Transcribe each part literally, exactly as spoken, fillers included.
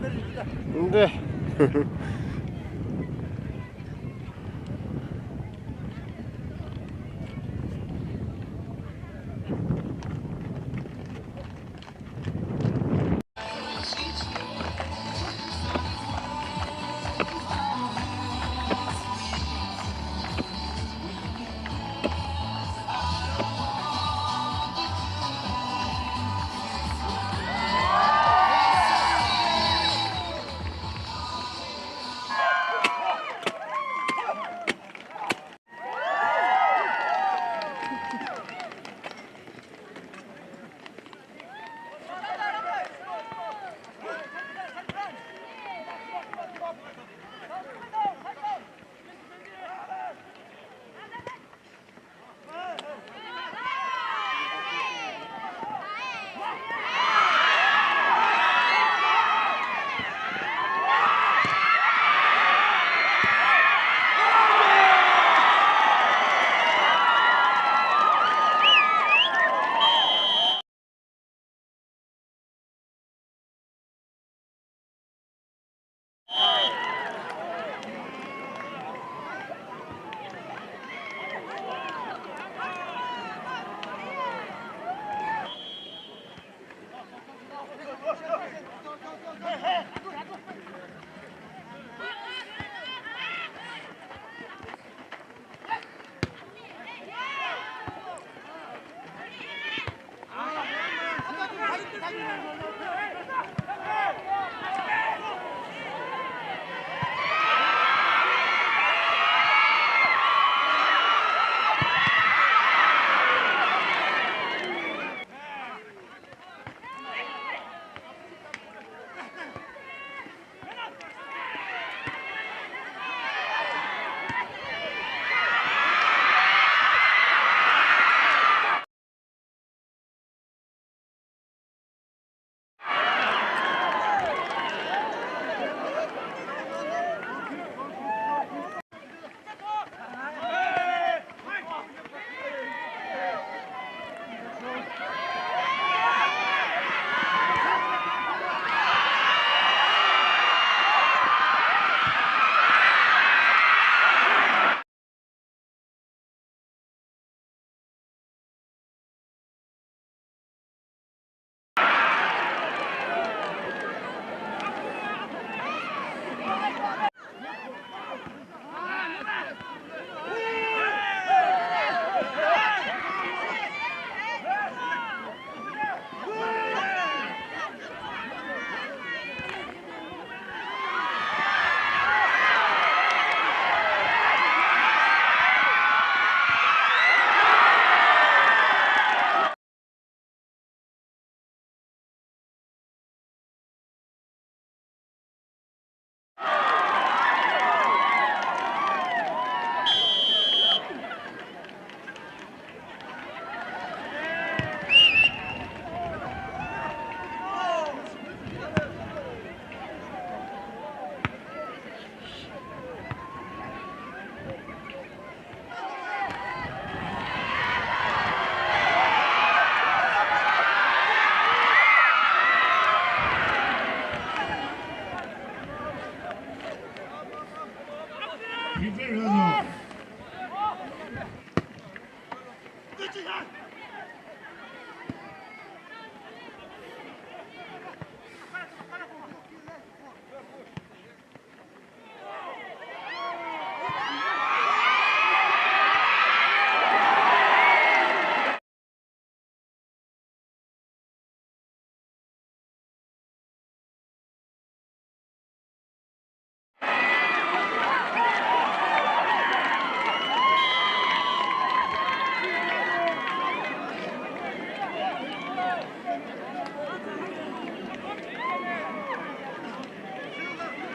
Nde.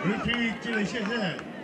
Referee, 这位先生。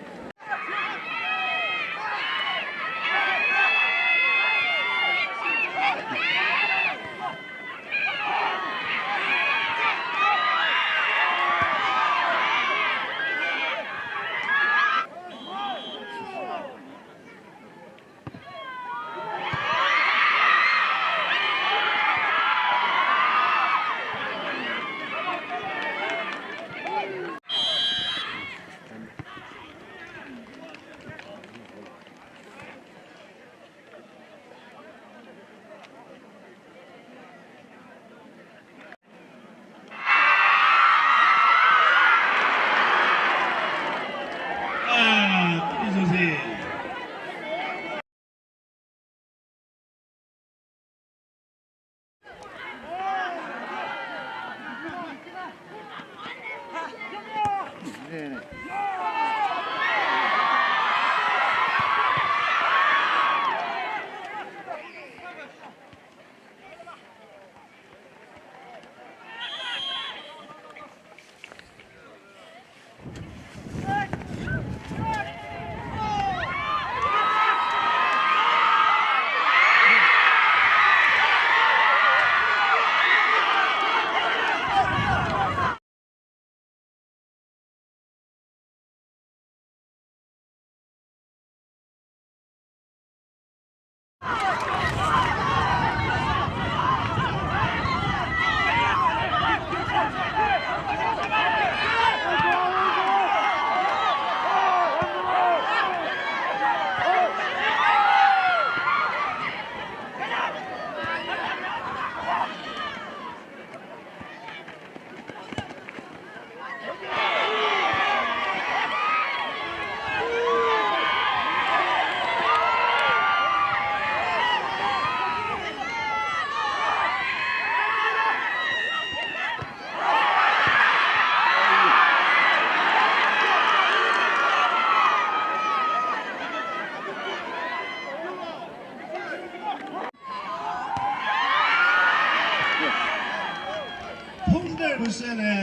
Phone de busele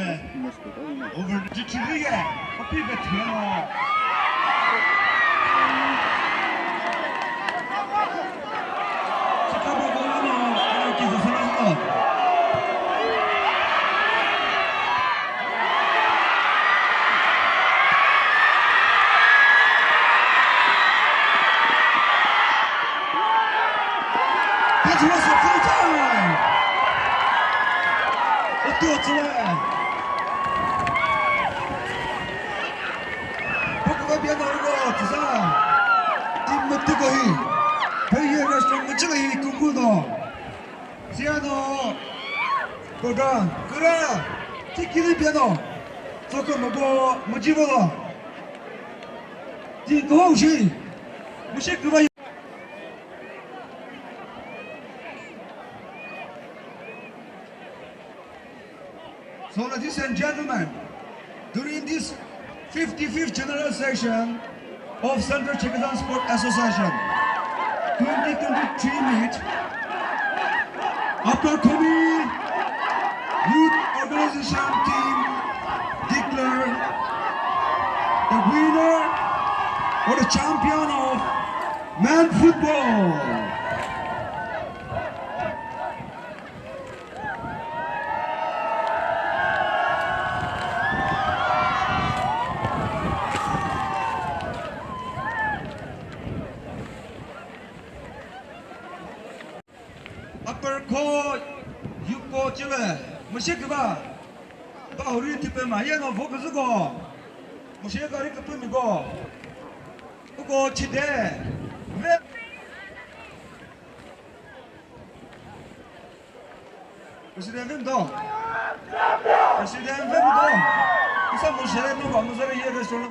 over the chichiriye, opi bethuno. Chicago Golano, Anarchy Society. That was a full time. Otu otsüle. Poko ka piano ro tsüsa. Team mütü ko hi. Phe ye restaurant mütü ko hi kumbu no. Siano. Program. Kura. Tikili piano. Soko mabo mütü bolo. Ti ko shi. Müshe kuba. So, ladies and gentlemen, during this fifty-fifth general session of Central Chakhesang Sport Association twenty twenty-three meet, Upper Khomi Youth Organization team declare the winner or the champion of men football. Upper Kho Youth Coach le, müshe küba. Ba huri tipe ma yeno vo küzüko. Müshe gari küpü miko. Uko chide. Ve. President Vemdo. President Vemdo. Isa müshe no ba müshe ye restaurant.